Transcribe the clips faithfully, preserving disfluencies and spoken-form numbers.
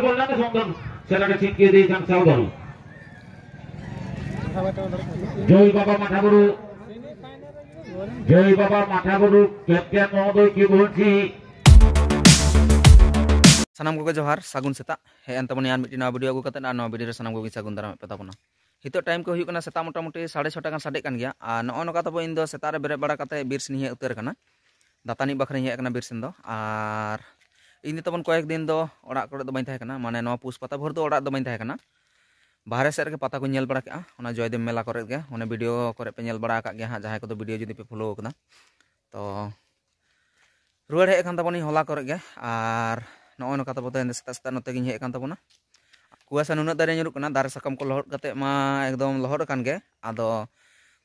ᱵᱚᱞ ᱱᱟᱛᱮ ᱥᱚᱝᱜᱚᱢ ᱥᱮᱞᱮᱫ ᱮ ᱪᱷᱤᱴᱠᱤ ᱤᱫᱤᱭ ᱠᱷᱟᱱ ᱥᱟᱶ ᱫᱚᱞ᱾ ᱡᱚᱭ ᱵᱟᱵᱟ ᱢᱟᱴᱷᱟ ᱵᱩᱨᱩ, ᱡᱚᱭ ᱵᱟᱵᱟ ᱢᱟᱴᱷᱟ ᱵᱩᱨᱩ ᱠᱮᱯᱴᱮᱱ ᱢᱚᱦᱳᱫᱚᱭ ᱠᱤ ᱵᱚᱦᱩᱱ ᱥᱤ᱾ ᱥᱟᱱᱟᱢ ᱠᱚᱜᱮ ᱡᱚᱦᱟᱨ, ᱥᱟᱹᱜᱩᱱ ᱥᱮᱛᱟᱜ᱾ ᱦᱮᱡ ᱮᱱ ᱛᱟᱵᱚᱱᱟ ᱟᱨ ᱢᱤᱫᱴᱤᱡ ᱱᱟᱣᱟ ᱵᱷᱤᱰᱤᱭᱳ ᱟᱹᱜᱩ ᱠᱟᱛᱮ, ᱟᱨ ᱱᱚᱣᱟ ᱵᱷᱤᱰᱤᱭᱳ ᱨᱮ ᱥᱟᱱᱟᱢ ᱠᱚᱜᱮ ᱥᱟᱹᱜᱩᱱ ᱫᱟᱨᱟᱢ ᱯᱮ ᱛᱟᱵᱚᱱᱟ᱾ ᱱᱤᱛᱚᱜ ᱴᱟᱭᱤᱢ ᱠᱚ ᱦᱩᱭᱩᱜ ᱠᱟᱱᱟ ᱥᱮᱛᱟᱜ ᱢᱚᱴᱟᱢᱩᱴᱤ ᱥᱟᱲᱮ ᱪᱷᱚᱴᱟ ᱜᱟᱱ ᱥᱟᱰᱮᱜ ᱠᱟᱱ ᱜᱮᱭᱟ᱾ ᱟᱨ ᱱᱚᱜᱼᱚᱭ ᱱᱚᱝᱠᱟ ᱛᱟᱵᱚ ᱤᱧ ᱫᱚ ᱥᱮᱛᱟᱜ ᱨᱮ ᱵᱮᱨᱮᱫ ᱵᱟᱲᱟ ᱠᱟᱛᱮ ᱵᱤᱨ ᱥᱮᱱ ᱤᱧ ᱦᱮᱡ ᱩᱛᱟᱹᱨ ᱟᱠᱟᱱᱟ᱾ ᱫᱟᱹᱛᱟᱹᱱᱤ ᱵᱟᱠᱷᱨᱟᱧ ᱦᱮᱡ ᱟᱠᱟᱱᱟ ᱵᱤᱨ ᱥᱮᱱ ᱫᱚ᱾ ᱟᱨ ᱤᱧ ᱫᱚ ᱛᱟᱵᱚᱱ ᱠᱚᱭᱮᱠ ᱫᱤᱱ ᱫᱚ ᱚᱲᱟᱜ ᱠᱚᱨᱮ ᱫᱚ ᱵᱟᱹᱧ ᱛᱟᱦᱮᱸ ᱠᱟᱱᱟ, ᱢᱟᱱᱮ ᱱᱚᱣᱟ ᱯᱩᱥ ᱯᱟᱛᱟ ᱵᱷᱳᱨ ᱫᱚ ᱚᱲᱟᱜ ᱫᱚ ᱵᱟᱹᱧ ᱛᱟᱦᱮᱸ ᱠᱟᱱᱟ᱾ ᱵᱟᱦᱨᱮ ᱥᱮᱫ ᱨᱮᱜᱮ ᱯᱟᱛᱟ ᱠᱚᱧ ᱧᱮᱞ ᱵᱟᱲᱟ ᱠᱮᱜᱼᱟ, ᱚᱱᱟ ᱡᱚᱭᱫᱮᱵ ᱢᱮᱞᱟ ᱠᱚᱨᱮ ᱜᱮ, ᱚᱱᱮ ᱵᱷᱤᱰᱤᱭᱳ ᱠᱚᱨᱮ ᱯᱮ ᱧᱮᱞ ᱵᱟᱲᱟ ᱟᱠᱟᱫ ᱜᱮᱭᱟ ᱦᱟᱸᱜ, ᱡᱟᱦᱟᱸᱭ ᱠᱚᱫᱚ ᱵᱷᱤᱰᱤᱭᱳ ᱡᱩᱫᱤ ᱯᱮ ᱯᱷᱳᱞᱳ ᱟᱠᱟᱫᱟ᱾ ᱛᱚ ᱨᱩᱣᱟᱹᱲ ᱦᱮᱡ ᱟᱠᱟᱱ ᱛᱟᱵᱚᱱᱤᱧ ᱦᱚᱞᱟ ᱠᱚᱨᱮ ᱜᱮ᱾ ᱟᱨ ᱱᱚᱜᱼᱚᱭ ᱱᱚᱝᱠᱟ ᱛᱟᱵᱚ ᱛᱮᱦᱮᱧ ᱫᱚ ᱥᱮᱛᱟᱜ ᱥᱮᱛᱟᱜ ᱱᱚᱛᱮ ᱜᱤᱧ ᱦᱮᱡ ᱟᱠᱟᱱ ᱛᱟᱵᱚᱱᱟ᱾ ᱠᱩᱣᱟᱥᱟ ᱱᱩᱱᱟᱹᱜ ᱫᱟᱨᱮ ᱧᱩᱨᱩᱜ ᱠᱟᱱᱟ, ᱫᱟᱨᱮ ᱥᱟᱠᱟᱢ ᱠᱚ ᱞᱚᱦᱚᱫ ᱠᱟᱛᱮ ᱢᱟ ᱮᱠᱫᱚᱢ ᱞᱚᱦᱚᱫ ᱟᱠᱟᱱ ᱜᱮ᱾ ᱟᱫᱚ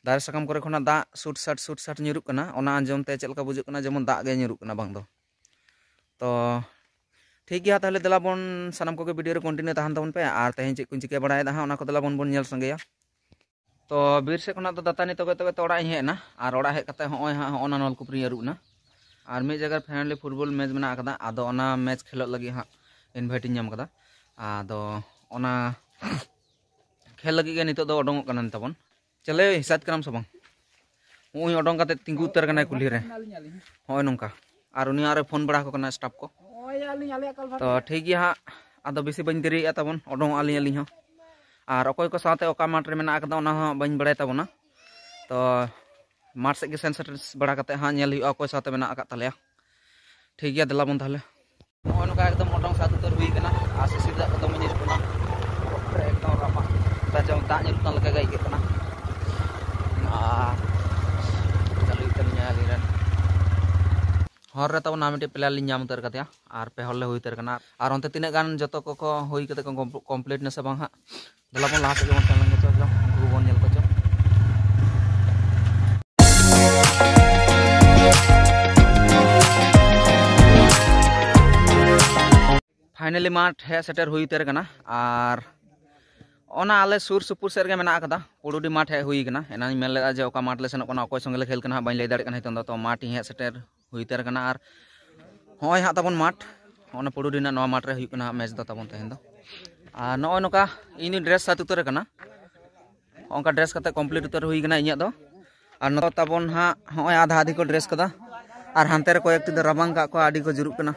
ᱫᱟᱨᱮ ᱥᱟᱠᱟᱢ ᱠᱚᱨᱮ ᱠᱷᱚᱱᱟᱜ ᱫᱟᱜ ᱥᱩᱴ ᱥᱟᱴ ᱥᱩᱴ ᱥᱟᱴ ᱧᱩᱨᱩᱜ ᱠᱟᱱᱟ, ᱚᱱᱟ ᱟᱸᱡᱚᱢ ᱛᱮ ᱪᱮᱫ ᱞᱮᱠᱟ ᱵᱩᱡᱩᱜ ᱠᱟᱱᱟ, ᱡᱮᱢᱚᱱ ᱫᱟᱜ ᱜᱮ ᱧᱩᱨᱩᱜ ᱠᱟᱱᱟ ᱵᱟᱝ ᱫᱚ᱾ ᱛᱚ ᱴᱷᱤᱠ ᱜᱮᱭᱟ, ᱛᱟᱦᱚᱞᱮ ᱫᱮᱞᱟ ᱵᱚᱱ ᱥᱟᱱᱟᱢ ᱠᱚᱜᱮ ᱵᱷᱤᱰᱤᱭᱳ ᱨᱮ ᱠᱚᱱᱴᱤᱱᱤᱭᱩ ᱛᱟᱦᱮᱱ ᱛᱟᱵᱚᱱ ᱯᱮ, ᱟᱨ ᱛᱮᱦᱮᱧ ᱪᱮᱫ ᱠᱚᱧ ᱪᱤᱠᱟᱹ ᱵᱟᱲᱟᱭᱮᱫᱟ ᱦᱟᱸᱜ, ᱚᱱᱟ ᱠᱚ ᱫᱮᱞᱟ ᱵᱚᱱ, ᱵᱚᱱ ᱧᱮᱞ ᱥᱟᱸᱜᱮᱭᱟ᱾ ᱛᱚ ᱵᱤᱨ ᱥᱮᱫ ᱠᱷᱚᱱᱟᱜ ᱫᱚ ᱫᱟᱹᱛᱟᱹᱱᱤ ᱛᱚᱜᱮ ᱛᱚᱜᱮ ᱛᱮ ᱚᱲᱟᱜ ᱤᱧ ᱦᱮᱡ ᱮᱱᱟ, ᱟᱨ ᱚᱲᱟᱜ ᱦᱮᱡ ᱠᱟᱛᱮ ᱦᱚᱸᱜᱼᱚᱭ ᱦᱟᱸᱜ ᱦᱚᱸᱜᱼᱚ ᱱᱟ ᱱᱚᱞᱠᱩᱯ ᱨᱤᱧ ᱟᱹᱨᱩᱵ ᱮᱱᱟ᱾ ᱟᱨ ᱢᱤᱫ ᱡᱟᱭᱜᱟ ᱨᱮ ᱯᱷᱨᱮᱱᱰᱞᱤ ᱯᱷᱩᱴᱵᱚᱞ ᱢᱮᱪ ᱢᱮᱱᱟᱜ ᱟᱠᱟᱫᱟ, ᱟᱫᱚ ᱚᱱᱟ ᱢᱮᱪ ᱠᱷᱮᱞᱳᱜ ᱞᱟᱹᱜᱤᱫ ᱦᱟᱸᱜ ᱤᱱᱵᱷᱟᱭᱤᱴ ᱤᱧ ᱧᱟᱢ ᱟᱠᱟᱫᱟ᱾ ᱟᱫᱚ ᱚᱱᱟ ᱠᱷᱮᱞ ᱞᱟᱹᱜᱤᱫ ᱜᱮ ᱱᱤᱛᱚᱜ ᱫᱚ ᱚᱰᱚᱝᱚᱜ ᱠᱟᱱᱟ ᱛᱟᱵᱚᱱ᱾ ᱪᱮᱞᱮ ᱥᱟᱡᱽ ᱠᱟᱱᱟᱢ ᱥᱮ ᱵᱟᱝ? ᱱᱚᱜᱼᱚᱭ ᱚᱰᱚᱝ ᱠᱟᱛᱮ ᱛᱤᱸᱜᱩ ᱩᱛᱟᱹᱨ ᱠᱟᱱᱟᱭ ᱠᱩᱞᱦᱤ ᱨᱮ, ᱱᱚᱜᱼᱚᱭ ᱱᱚᱝᱠᱟ᱾ ᱟᱨ ᱩᱱᱤ ᱟᱨᱮ ᱯᱷᱳᱱ ᱵᱟᱲᱟ ᱟᱠᱚ ᱠᱟᱱᱟ ᱥᱴᱟᱯ ᱠᱚ᱾ ᱛᱚ ᱴᱷᱤᱠ ᱜᱮᱭᱟ ᱦᱟᱸᱜ, ᱟᱫᱚ ᱵᱮᱥᱤ ᱵᱟᱹᱧ ᱫᱮᱨᱤᱭᱮᱫᱼᱟ ᱛᱟᱵᱚᱱ, ᱚᱰᱚᱝᱚᱜ ᱟᱹᱞᱤᱧ ᱟᱹᱞᱤᱧ ᱦᱚᱸ᱾ ᱟᱨ ᱚᱠᱚᱭ ᱠᱚ ᱥᱟᱶᱛᱮ ᱚᱠᱟ ᱢᱟᱴᱷ ᱨᱮ ᱢᱮᱱᱟᱜ ᱟᱠᱟᱫᱟ, ᱚᱱᱟ ᱦᱚᱸ ᱵᱟᱹᱧ ᱵᱟᱲᱟᱭ ᱛᱟᱵᱚᱱᱟ᱾ ᱛᱚ ᱢᱟᱴᱷ ᱥᱮᱫ ᱜᱮ ᱥᱮᱱ ᱥᱮᱴᱮᱨ ᱵᱟᱲᱟ ᱠᱟᱛᱮ ᱦᱟᱸᱜ ᱧᱮᱞ ᱦᱩᱭᱩᱜᱼᱟ ᱚᱠᱚᱭ ᱥᱟᱶᱛᱮ ᱢᱮᱱᱟᱜ ᱟᱠᱟᱫ ᱛᱟᱞᱮᱭᱟ᱾ ᱴᱷᱤᱠ ᱜᱮᱭᱟ, ᱫᱮᱞᱟ ᱵᱚᱱ ᱛᱟᱦᱚᱞᱮ᱾ ᱱᱚᱜᱼᱚᱭ ᱱᱚᱝᱠᱟ ᱮᱠᱫᱚᱢ ᱚᱰᱚᱝ ᱥᱟᱹᱛ ᱩᱛᱟᱹᱨ ᱦᱩᱭ ᱠᱟᱱᱟ, ᱟᱨ ᱥᱤᱥᱤᱨ ᱫᱟᱜ ᱠᱚ ᱫᱚᱢᱮ ᱧᱩᱨᱩᱜ ᱠᱟᱱᱟ᱾ ᱵᱚᱦᱚᱜ ᱠᱚᱨᱮ ᱮᱠᱫᱚᱢ ᱨᱟᱯᱟᱜ, ᱫᱟᱜ ᱡᱮᱢᱚᱱ ᱫᱟᱜ ᱧᱩᱨᱩᱜ ᱠᱟᱱ ᱞᱮᱠᱟ ᱜᱮ ᱟᱹᱭᱠᱟᱹᱜ ᱠᱟᱱᱟ᱾ ᱟᱨ ᱪᱟᱹᱞᱩᱭᱮᱫ ᱛᱟᱹᱞᱤᱧᱟ ᱟᱹᱞᱤᱧ ᱨᱮᱱ᱾ ᱦᱚᱨ ᱨᱮ ᱛᱟᱵᱚᱱ ᱟᱨ ᱢᱤᱫᱴᱮᱡ ᱯᱞᱮᱭᱟᱨ ᱞᱤᱧ ᱧᱟᱢ ᱩᱛᱟᱹᱨ ᱠᱟᱫᱮᱭᱟ, ᱟᱨ ᱯᱮ ᱦᱚᱲ ᱞᱮ ᱦᱩᱭ ᱩᱛᱟᱹᱨ ᱠᱟᱱᱟ᱾ ᱟᱨ ᱚᱱᱛᱮ ᱛᱤᱱᱟᱹᱜ ᱜᱟᱱ ᱡᱚᱛᱚ ᱠᱚᱠᱚ ᱦᱩᱭ ᱠᱟᱛᱮ ᱠᱚ ᱠᱚᱢᱯᱞᱤᱴ ᱱᱟ ᱥᱮ ᱵᱟᱝ ᱦᱟᱸᱜ, ᱫᱮᱞᱟ ᱵᱚᱱ ᱞᱟᱦᱟ ᱥᱮᱫ ᱜᱮᱵᱚᱱ ᱥᱮᱱ ᱞᱮᱱ ᱜᱮ ᱪᱚ, ᱩᱱᱠᱩ ᱠᱚᱵᱚᱱ ᱧᱮᱞ ᱠᱚᱣᱟ ᱪᱚ᱾ ᱯᱷᱟᱭᱱᱟᱞᱤ ᱢᱟᱴᱷ ᱦᱮᱡ ᱥᱮᱴᱮᱨ ᱦᱩᱭ ᱩᱛᱟᱹᱨ ᱠᱟᱱᱟ᱾ ᱟᱨ ᱚᱱᱟ ᱟᱞᱮ ᱥᱩᱨ ᱥᱩᱯᱩᱨ ᱥᱮᱫ ᱨᱮᱜᱮ ᱢᱮᱱᱟᱜ ᱟᱠᱟᱫᱟ, ᱯᱩᱰᱩᱰᱤ ᱢᱟᱴᱷ ᱦᱮᱡ ᱦᱩᱭ ᱠᱟᱱᱟ᱾ ᱮᱱᱟᱝ ᱤᱧ ᱢᱮᱱ ᱞᱮᱫᱟ ᱡᱮ ᱚᱠᱟ ᱢᱟᱴᱷ ᱞᱮ ᱥᱮᱱᱚᱜ ᱠᱟᱱᱟ, ᱚᱠᱚᱭ ᱥᱚᱸᱜᱮ ᱞᱮ ᱠᱷᱮᱞ ᱠᱟᱱᱟ ᱦᱟᱸᱜ, ᱵᱟᱹᱧ ᱞᱟᱹᱭ ᱫᱟᱲᱮᱭᱟᱜ ᱠᱟᱱᱟ ᱱᱤᱛᱚᱝ ᱫᱚ᱾ ᱛᱚ ᱢᱟᱴᱷ ᱤᱧ ᱦᱮᱡ ᱥᱮᱴᱮᱨ ᱦᱩᱭ ᱩᱛᱟᱹᱨ ᱠᱟᱱᱟ᱾ ᱟᱨ ᱦᱚᱸᱜᱼᱚᱭ ᱦᱟᱸᱜ ᱛᱟᱵᱚᱱ ᱢᱟᱴᱷ, ᱚᱱᱟ ᱯᱩᱲᱩᱰᱤ ᱨᱮᱱᱟᱜ ᱱᱚᱣᱟ ᱢᱟᱴᱷ ᱨᱮ ᱦᱩᱭᱩᱜ ᱠᱟᱱᱟ ᱦᱟᱸᱜ ᱢᱮᱪ ᱫᱚ ᱛᱟᱵᱚᱱ ᱛᱮᱦᱮᱧ ᱫᱚ᱾ ᱟᱨ ᱱᱚᱜᱼᱚᱭ ᱱᱚᱝᱠᱟ ᱤᱧ ᱫᱩᱧ ᱰᱨᱮᱥ ᱥᱟᱹᱛ ᱩᱛᱟᱹᱨ ᱟᱠᱟᱱᱟ᱾ ᱚᱱᱠᱟ ᱰᱨᱮᱥ ᱠᱟᱛᱮ ᱠᱚᱢᱯᱞᱤᱴ ᱩᱛᱟᱹᱨ ᱦᱩᱭ ᱠᱟᱱᱟ ᱤᱧᱟᱹᱜ ᱫᱚ᱾ ᱟᱨ ᱱᱚᱛᱮ ᱛᱟᱵᱚᱱ ᱦᱟᱸᱜ ᱦᱚᱸᱜᱼᱚᱭ ᱟᱫᱷᱟ ᱟᱫᱷᱤ ᱠᱚ ᱰᱨᱮᱥ ᱠᱟᱫᱟ᱾ ᱟᱨ ᱦᱟᱱᱛᱮ ᱨᱮ ᱠᱚᱭᱮᱠᱴᱤ ᱫᱚ ᱨᱟᱵᱟᱝ ᱠᱟᱜ ᱠᱚᱣᱟ, ᱟᱹᱰᱤ ᱠᱚ ᱡᱩᱨᱩᱜ ᱠᱟᱱᱟ᱾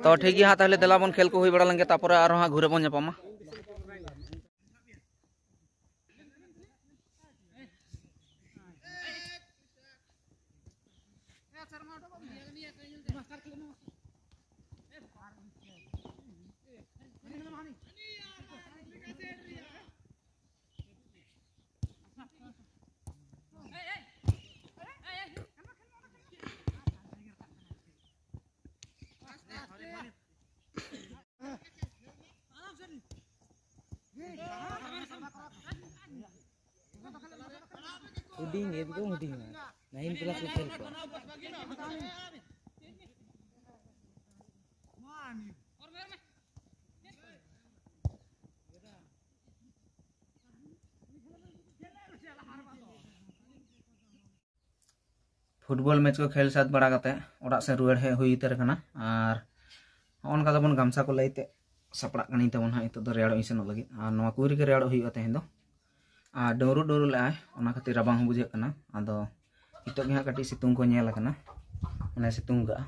ᱛᱚ ᱴᱷᱤᱠ ᱜᱮᱭᱟ ᱦᱟᱸᱜ, ᱛᱟᱦᱚᱞᱮ ᱫᱮᱞᱟ ᱵᱚᱱ ᱠᱷᱮᱞ ᱠᱚ ᱦᱩᱭ ᱵᱟᱲᱟ ᱞᱮᱱᱜᱮ, ᱛᱟᱯᱚᱨᱮ ᱟᱨᱦᱚᱸ ᱦᱟᱸᱜ ᱜᱷᱩᱨᱮ ᱵᱚᱱ ᱧᱟᱯᱟᱢᱟ᱾ ᱦᱩᱰᱤᱧ ᱮᱠᱫᱚᱢ ᱦᱩᱰᱤᱧ ᱢᱮ᱾ ᱱᱟᱭᱤᱱ ᱠᱞᱟᱥ ᱠᱚ ᱠᱷᱮᱞ ᱠᱚᱣᱟ᱾ ᱯᱷᱩᱴᱵᱚᱞ ᱢᱮᱪ ᱠᱚ ᱠᱷᱮᱞ ᱥᱟᱹᱛ ᱵᱟᱲᱟ ᱠᱟᱛᱮ ᱚᱲᱟᱜ ᱥᱮᱫ ᱨᱩᱣᱟᱹᱲ ᱦᱮᱡ ᱦᱩᱭ ᱩᱛᱟᱹᱨ ᱟᱠᱟᱱᱟ᱾ ᱟᱨ ᱦᱚᱸᱜᱼᱚ ᱱᱚᱝᱠᱟ ᱛᱟᱵᱚᱱ ᱜᱟᱢᱪᱷᱟ ᱠᱚ ᱞᱟᱹᱭᱛᱮ ᱥᱟᱯᱲᱟᱜ ᱠᱟᱹᱱᱟᱹᱧ ᱛᱟᱵᱚᱱ ᱦᱟᱸᱜ᱾ ᱱᱤᱛᱚᱜ ᱫᱚ ᱨᱮᱭᱟᱲᱚᱜ ᱤᱧ ᱥᱮᱱᱚᱜ ᱞᱟᱹᱜᱤᱫ, ᱟᱨ ᱱᱚᱣᱟ ᱠᱩᱭ ᱨᱮᱜᱮ ᱨᱮᱭᱟᱲᱚᱜ ᱦᱩᱭᱩᱜᱼᱟ ᱛᱮᱦᱮᱧ ᱫᱚ᱾ ᱟᱨ ᱰᱩᱸᱰᱨᱩ ᱰᱩᱸᱰᱨᱩ ᱞᱮᱜᱼᱟᱭ, ᱚᱱᱟ ᱠᱷᱟᱹᱛᱤᱨ ᱨᱟᱵᱟᱝ ᱦᱚᱸ ᱵᱩᱡᱷᱟᱹᱜ ᱠᱟᱱᱟ᱾ ᱟᱫᱚ ᱱᱤᱛᱚᱜ ᱜᱮ ᱦᱟᱸᱜ ᱠᱟᱹᱴᱤᱡ ᱥᱤᱛᱩᱝ ᱠᱚ ᱧᱮᱞ ᱟᱠᱟᱱᱟ, ᱢᱟᱱᱮ ᱥᱤᱛᱩᱝ ᱠᱟᱜᱼᱟ᱾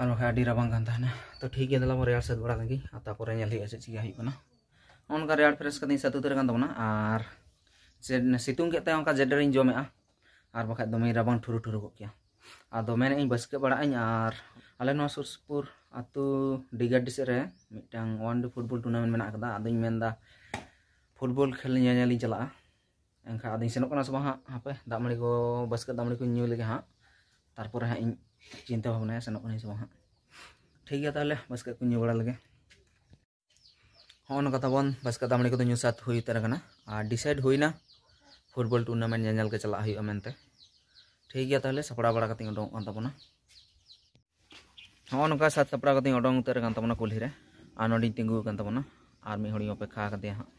ᱟᱨ ᱵᱟᱠᱷᱟᱡ ᱟᱹᱰᱤ ᱨᱟᱵᱟᱝ ᱠᱟᱱ ᱛᱟᱦᱮᱱᱟ᱾ ᱛᱚ ᱴᱷᱤᱠ ᱜᱮᱭᱟ, ᱫᱮᱞᱟ ᱵᱚᱱ ᱨᱮᱭᱟᱲ ᱥᱟᱹᱛ ᱵᱟᱲᱟ ᱞᱮᱱᱜᱮ, ᱟᱨ ᱛᱟᱯᱚᱨᱮ ᱧᱮᱞ ᱦᱩᱭᱩᱜᱼᱟ ᱪᱮᱫ ᱪᱤᱠᱟ ᱦᱩᱭᱩᱜ ᱠᱟᱱᱟ᱾ ᱱᱚᱜᱼᱚ ᱱᱚᱝᱠᱟ ᱨᱮᱭᱟᱲ ᱯᱷᱨᱮᱥ ᱠᱟᱛᱮᱧ ᱥᱟᱹᱛ ᱩᱛᱟᱹᱨ ᱟᱠᱟᱱ ᱛᱟᱵᱚᱱᱟ᱾ ᱟᱨ ᱥᱤᱛᱩᱝ ᱠᱮᱫ ᱛᱮ ᱚᱱᱠᱟ ᱡᱮᱰᱮᱨᱤᱧ ᱡᱚᱢᱮᱜᱼᱟ, ᱟᱨ ᱵᱟᱠᱷᱟᱡ ᱫᱚᱢᱮ ᱨᱟᱵᱟᱝ ᱴᱷᱩᱨᱩ ᱴᱷᱩᱨᱩ ᱠᱚᱜ ᱠᱮᱭᱟ᱾ ᱟᱫᱚ ᱢᱮᱱᱮᱫ ᱟᱹᱧ ᱵᱟᱹᱥᱠᱟᱹ ᱵᱟᱲᱟᱜ ᱟᱹᱧ᱾ ᱟᱨ ᱟᱞᱮ ᱱᱚᱣᱟ ᱥᱩᱨ ᱥᱩᱯᱩᱨ ᱟᱹᱛᱩ ᱰᱤᱜᱟᱰᱤ ᱥᱮᱫ ᱨᱮ ᱢᱤᱫᱴᱟᱝ ᱚᱣᱟᱱ ᱰᱮ ᱯᱷᱩᱴᱵᱚᱞ ᱴᱩᱨᱱᱟᱢᱮᱱᱴ ᱢᱮᱱᱟᱜ ᱟᱠᱟᱫᱟ᱾ ᱟᱫᱚᱧ ᱢᱮᱱᱫᱟ ᱯᱷᱩᱴᱵᱚᱞ ᱠᱷᱮᱞ ᱧᱮᱧᱮᱞᱤᱧ ᱪᱟᱞᱟᱜᱼᱟ᱾ ᱮᱱᱠᱷᱟᱱ ᱟᱫᱚᱧ ᱥᱮᱱᱚᱜ ᱠᱟᱱᱟ ᱥᱮ ᱵᱟᱝ ᱦᱟᱸᱜ, ᱦᱟᱯᱮ ᱫᱟᱜ ᱢᱟᱹᱲᱤ ᱠᱚ, ᱵᱟᱹᱥᱠᱟᱹ ᱫᱟᱜ ᱢᱟᱹᱲᱤ ᱠᱚᱧ ᱧᱩ ᱞᱮᱜᱮ ᱦᱟᱸᱜ, ᱛᱟᱨᱯᱚᱨᱮ ᱦᱟᱸᱜ ᱤᱧ ᱪᱤᱱᱛᱟᱹ ᱵᱷᱟᱵᱽᱱᱟᱭᱟ ᱥᱮᱱᱚᱜ ᱠᱟᱹᱱᱟᱹᱧ ᱥᱮ ᱵᱟᱝ ᱦᱟᱸᱜ᱾ ᱴᱷᱤᱠ ᱜᱮᱭᱟ, ᱛᱟᱦᱚᱞᱮ ᱵᱟᱹᱥᱠᱟᱹ ᱠᱚᱧ ᱧᱩ ᱵᱟᱲᱟ ᱞᱮᱜᱮ᱾ ᱦᱚᱸᱜᱼᱚ ᱱᱚᱝᱠᱟ ᱛᱟᱵᱚᱱ ᱵᱟᱹᱥᱠᱟᱹ ᱫᱟᱜ ᱢᱟᱹᱲᱤ ᱠᱚᱫᱚ ᱧᱩ ᱥᱟᱹᱛ ᱦᱩᱭ ᱩᱛᱟᱹᱨ ᱟᱠᱟᱱᱟ᱾ ᱟᱨ ᱰᱤᱥᱟᱭᱤᱰ ᱦᱩᱭᱱᱟ ᱯᱷᱩᱴᱵᱚᱞ ᱴᱩᱨᱱᱟᱢᱮᱱᱴ ᱧᱮᱧᱮᱞ ᱜᱮ ᱪᱟᱞᱟᱜ ᱦᱩᱭᱩᱜᱼᱟ ᱢᱮᱱᱛᱮ᱾ ᱴᱷᱤᱠ ᱜᱮᱭᱟ, ᱛᱟᱦᱚᱞᱮ ᱥᱟᱯᱲᱟᱣ ᱵᱟᱲᱟ ᱠᱟᱛᱮᱧ ᱩᱰᱩᱝᱚᱜ ᱠᱟᱱ ᱛᱟᱵᱚᱱᱟ᱾ ᱦᱚᱸᱜᱼᱚ ᱱᱚᱝᱠᱟ ᱥᱟᱹᱛ ᱥᱟᱯᱲᱟᱣ ᱠᱟᱛᱮᱧ ᱩᱰᱩᱝ ᱩᱛᱟᱹᱨ ᱟᱠᱟᱱ ᱛᱟᱵᱚᱱᱟ ᱠᱩᱞᱦᱤ ᱨᱮ᱾ ᱟᱨ ᱱᱚᱸᱰᱮᱧ ᱛᱤᱸᱜᱩ ᱟᱠᱟᱱ ᱛᱟᱵᱚᱱᱟ᱾ ᱟᱨ ᱢᱤᱫ ᱦᱚᱲᱤᱧ ᱚᱯᱮᱠᱷᱟ ᱟᱠᱟᱫᱮᱭᱟ ᱦᱟᱸᱜ,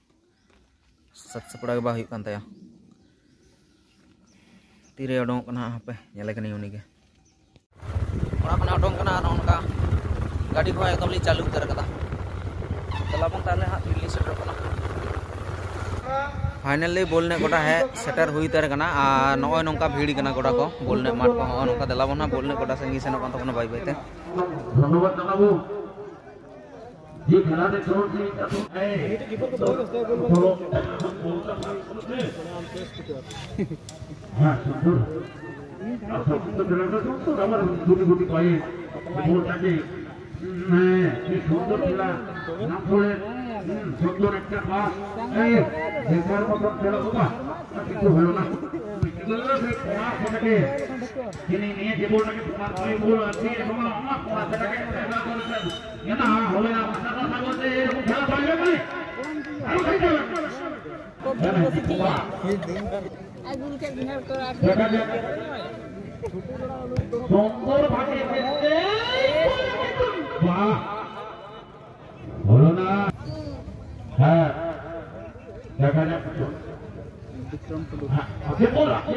ᱥᱟᱹᱛ ᱥᱟᱯᱲᱟᱣ ᱜᱮ ᱵᱟᱝ ᱦᱩᱭᱩᱜ ᱠᱟᱱ ᱛᱟᱭᱟ᱾ ᱛᱤᱨᱮ ᱩᱰᱩᱝᱚᱜ ᱠᱟᱱᱟ ᱦᱟᱸᱜ, ᱦᱟᱯᱮ ᱧᱮᱞᱮ ᱠᱟᱹᱱᱟᱹᱧ ᱩᱱᱤᱜᱮ᱾ ᱚᱲᱟᱜ ᱠᱷᱚᱱᱟᱜ ᱩᱰᱩᱝ ᱠᱟᱱᱟ ᱟᱨ ᱱᱚᱜᱼᱚ ᱱᱚᱝᱠᱟ ᱜᱟᱹᱰᱤ ᱠᱚᱦᱚᱸ ᱮᱠᱫᱚᱢ ᱞᱤᱧ ᱪᱟᱹᱞᱩ ᱩᱛᱟᱹᱨ ᱠᱟᱫᱟ᱾ ᱫᱮᱞᱟ ᱵᱚᱱ ᱛᱟᱦᱞᱮ ᱦᱟᱸᱜ ᱛᱤᱨᱮ ᱞᱤᱧ ᱥᱮᱴᱮᱨᱚᱜ ᱠᱟᱱᱟ᱾ ᱯᱷᱟᱭᱱᱟᱞᱤ ᱵᱚᱞ ᱮᱱᱮᱡ ᱜᱚᱰᱟ ᱦᱮᱡ ᱥᱮᱴᱮᱨ ᱦᱩᱭ ᱩᱛᱟᱹᱨ ᱠᱟᱱᱟ ᱟᱨ ᱱᱚᱜᱼᱚᱭ ᱱᱚᱝᱠᱟ ᱵᱷᱤᱲ ᱠᱟᱱᱟ ᱜᱚᱰᱟ ᱠᱚ, ᱵᱚᱞ ᱮᱱᱮᱡ ᱢᱟᱴᱷ ᱠᱚ᱾ ᱦᱚᱸᱜᱼᱚ ᱱᱚᱝᱠᱟ ᱫᱮᱞᱟ ᱵᱚᱱ ᱦᱟᱸᱜ ᱵᱚᱞ ᱮᱱᱮᱡ ᱜᱚᱰᱟ ᱥᱮᱱ ᱜᱮ ᱥᱮᱱᱚᱜ ᱠᱟᱱ ᱛᱟᱵᱚᱱᱟ ᱵᱟᱭ ᱵᱟᱭ ᱛᱮ᱾ ᱫᱷᱚᱱᱱᱚᱵᱟᱫ ᱡᱟᱱᱟᱵᱚ᱾ ᱡᱮ ᱠᱷᱮᱞᱟ ᱨᱮ ᱪᱚᱞ ᱥᱮ ᱮᱛᱚ-, ᱦᱮᱸ, ᱥᱩᱱᱫᱚᱨ᱾ ᱟᱨ ᱥᱚᱵ ᱠᱤᱪᱷᱩ ᱠᱷᱮᱞᱟ ᱨᱮ ᱵᱚᱞ ᱠᱟᱛᱮ, ᱦᱮᱸ, কি সুন্দর খেলা, নাম করে, হুম, সুন্দর একটা পাস, এই, দেখার মতন খেলা বাবা, আর কিছু হলো না। কি করলো সে কোনা সেটাকে, যিনি নিয়ে যে বলটাকে তোমার পায়ে বল আছে, এবং আমার কোনা সেটাকে খেলা করেছেন। এ না, হবে না, মাথা কথা বলতে এরকম খেলা চলবে না। আরো খেলতে হবে। সুন্দর ভাবে খেলতে। বাহ। হলো না। হ্যাঁ। দেখা যাক। হ্যাঁ, ওকে বল, আপনি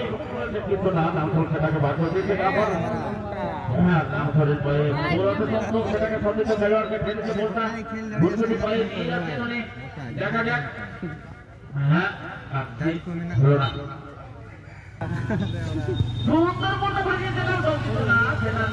কিন্তু না, নাম ধরে সেটাকে বার করে দিয়েছে, তারপর। হ্যাঁ, নাম ধরে পায়ে বল, ওকে তো সেটাকে সঠিক খেলোয়াড়কে ফেলতে বলটা। বলতে পায়ে নিয়ে যাচ্ছে মানে। দেখা যাক। হ্যাঁ, হ্যাঁ, হলো না। সুন্দর বলটা করে দিয়েছে, না, না, না।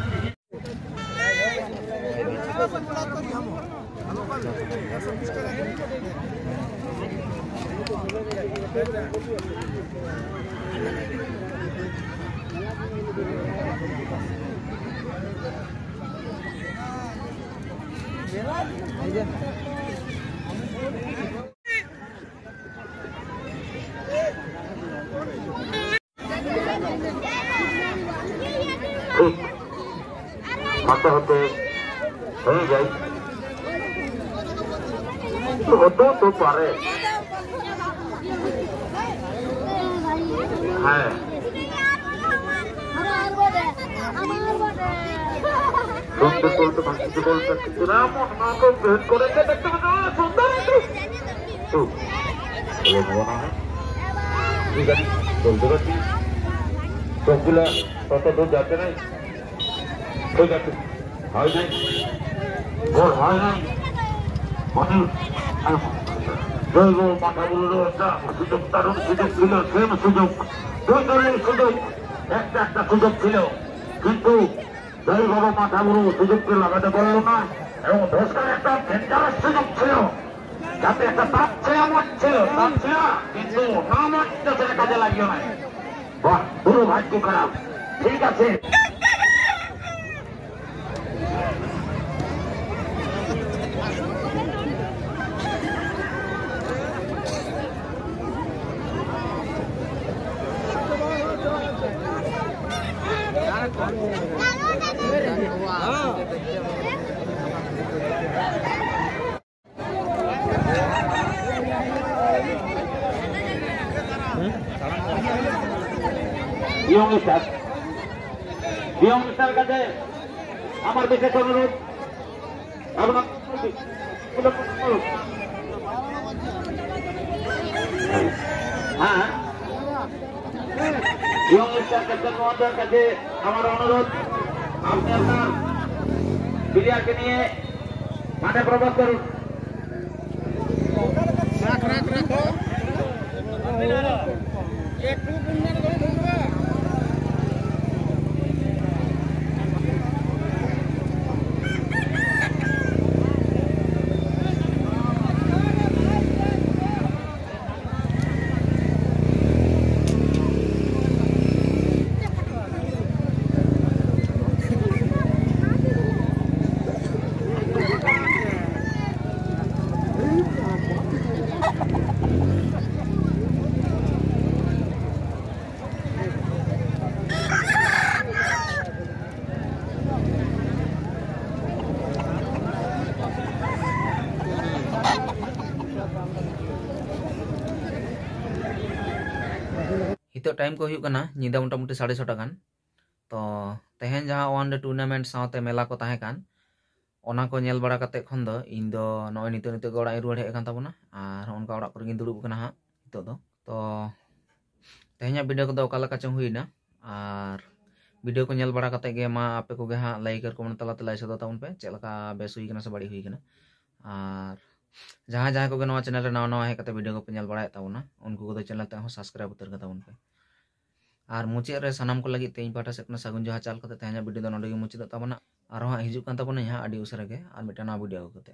ঠিক। হতে হতে হয়ে যায়। হতেও তো পারে। হ্যাঁ। সুন্দর বলতে ভাঙতে বলতে কিন্তু না, মন না তো বের করে দে, দেখতে পাচ্ছ? সুন্দর একটু। তো, এবার মনে হয়। ঠিক আছে, চলতে পারছি। চোখগুলো তত দূর যাচ্ছে না। ঠিক আছে, হয় নাই, গোল হয় নাই। মানে, জয় গো মাথা বুলুর একটা সুযোগ, দারুণ সুযোগ ছিল, সেম সুযোগ, দুই দলের সুযোগ, একটা একটা সুযোগ ছিল, কিন্তু জয় বাবা মাথা বুলু সুযোগকে লাগাতে পারল না। এবং ধোসকার একটা ডেঞ্জারাস সুযোগ ছিল, যাতে একটা তাপ ছায়া মারছিল, তাপ ছায়া, কিন্তু না মারতে সেটা কাজে লাগিও না। বাহ, পুরো ভাগ্য খারাপ। ঠিক আছে। ইয়ং স্টার, ইয়ং স্টার কাছে আমার বিশেষ অনুরোধ, আপনার, হ্যাঁ, ইয়ং স্টার ক্যাপ্টেন মহোদয়ের কাছে আমার অনুরোধ, আপনি আপনার প্লেয়ারকে নিয়ে মাঠে প্রবেশ করুন। রাখ, রাখ, রাখো। একটু ᱱᱤᱛᱚᱜ ᱴᱟᱭᱤᱢ ᱠᱚ ᱦᱩᱭᱩᱜ ᱠᱟᱱᱟ ᱧᱤᱫᱟᱹ ᱢᱚᱴᱟᱢᱩᱴᱤ ᱥᱟᱲᱮ ᱪᱷᱚᱴᱟ ᱜᱟᱱ᱾ ᱛᱚ ᱛᱮᱦᱮᱧ ᱡᱟᱦᱟᱸ ᱚᱣᱟᱱ ᱰᱮ ᱴᱩᱨᱱᱟᱢᱮᱱᱴ ᱥᱟᱶᱛᱮ ᱢᱮᱞᱟ ᱠᱚ ᱛᱟᱦᱮᱸ ᱠᱟᱱ, ᱚᱱᱟ ᱠᱚ ᱧᱮᱞ ᱵᱟᱲᱟ ᱠᱟᱛᱮ ᱠᱷᱚᱱ ᱫᱚ ᱤᱧ ᱫᱚ ᱱᱚᱜᱼᱚᱭ ᱱᱤᱛᱚᱜ ᱱᱤᱛᱚᱜ ᱜᱮ ᱚᱲᱟᱜ ᱤᱧ ᱨᱩᱣᱟᱹᱲ ᱦᱮᱡ ᱟᱠᱟᱱ ᱛᱟᱵᱚᱱᱟ᱾ ᱟᱨ ᱱᱚᱜᱼᱚ ᱱᱚᱝᱠᱟ ᱚᱲᱟᱜ ᱠᱚᱨᱮ ᱜᱤᱧ ᱫᱩᱲᱩᱵ ᱟᱠᱟᱱᱟ ᱦᱟᱸᱜ ᱱᱤᱛᱚᱜ ᱫᱚ᱾ ᱛᱚ ᱛᱮᱦᱮᱧᱟᱜ ᱵᱷᱤᱰᱤᱭᱳ ᱠᱚᱫᱚ ᱚᱠᱟ ᱞᱮᱠᱟ ᱪᱚᱝ ᱦᱩᱭᱱᱟ, ᱟᱨ ᱵᱷᱤᱰᱤᱭᱳ ᱠᱚ ᱧᱮᱞ ᱵᱟᱲᱟ ᱠᱟᱛᱮ ᱜᱮ ᱢᱟ ᱟᱯᱮ ᱠᱚᱜᱮ ᱦᱟᱸᱜ ᱞᱟᱭᱤᱠ ᱟᱨ ᱠᱚᱢᱮᱱᱴ ᱛᱟᱞᱟᱛᱮ ᱞᱟᱹᱭ ᱥᱚᱫᱚᱨ ᱛᱟᱵᱚᱱ ᱯᱮ, ᱪᱮᱫ ᱞᱮᱠᱟ ᱵᱮᱥ ᱦᱩᱭ ᱠᱟᱱᱟ ᱥᱮ ᱵᱟᱹᱲᱤᱡ ᱦᱩᱭ ᱠᱟᱱᱟ᱾ ᱟᱨ ᱡᱟᱦᱟᱸᱭ ᱡᱟᱦᱟᱸᱭ ᱠᱚᱜᱮ ᱱᱚᱣᱟ ᱪᱮᱱᱮᱞ ᱨᱮ ᱱᱟᱣᱟ ᱱᱟᱣᱟ ᱦᱮᱡ ᱠᱟᱛᱮ ᱵᱷᱤᱰᱤᱭᱳ ᱠᱚᱯᱮ ᱧᱮᱞ ᱵᱟᱲᱟᱭᱮᱫ ᱛᱟᱵᱚᱱᱟ, ᱩᱱᱠᱩ ᱠᱚᱫᱚ ᱪᱮᱱᱮᱞ ᱛᱮ ᱦᱚᱸ ᱥᱟᱵᱥᱠᱨᱟᱭᱤᱵ ᱩᱛᱟᱹᱨ ᱠᱟᱛᱟ ᱵᱚᱱ ᱯᱮ᱾ ᱟᱨ ᱢᱩᱪᱟᱹᱫ ᱨᱮ ᱥᱟᱱᱟᱢ ᱠᱚ ᱞᱟᱹᱜᱤᱫ ᱛᱮ ᱤᱧ ᱯᱟᱦᱴᱟ ᱥᱮᱫ ᱠᱷᱚᱱᱟᱜ ᱥᱟᱹᱜᱩᱱ ᱡᱚᱦᱟᱨ ᱪᱟᱞ ᱠᱟᱛᱮ ᱛᱮᱦᱮᱧᱟᱜ ᱵᱷᱤᱰᱤᱭᱳ ᱫᱚ ᱱᱚᱰᱮ ᱜᱮ ᱢᱩᱪᱟᱹᱫᱚᱜ ᱛᱟᱵᱚᱱᱟ᱾ ᱟᱨᱦᱚᱸ ᱦᱟᱸᱜ ᱦᱤᱡᱩᱜ ᱠᱟᱱ ᱛᱟᱵᱚᱱᱟ ᱦᱟᱸᱜ ᱟᱹᱰᱤ ᱩᱥᱟᱹᱨᱟ ᱜᱮ ᱟᱨ ᱢᱤᱫᱴᱟᱝ ᱱᱟᱣᱟ ᱵᱷᱤᱰᱤᱭᱳ ᱟᱹᱜᱩ ᱠᱟᱛᱮ᱾